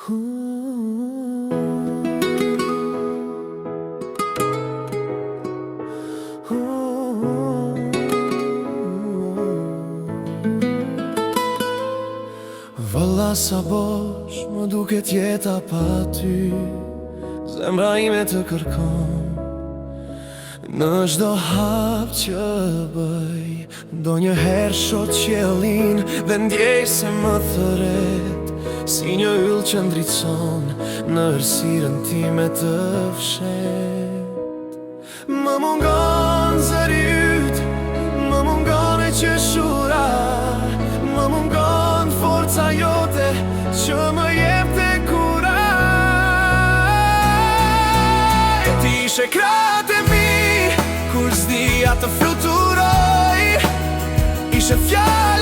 Vëlla sa bosh më duket jeta pa ty Zemra ime të kërkon Në çdo hap që bëj Ndonjëherë shoh qiellin Dhe ndjej se më thërret Si një yll që ndriçon Në errësirën time të fshehtë Më mungon zëri yt Më mungon e qeshura Më mungon forca jote Që më jepte kurajë Ti ishe krahët e mi Kur s'dija të fluturoj Ishe fjala.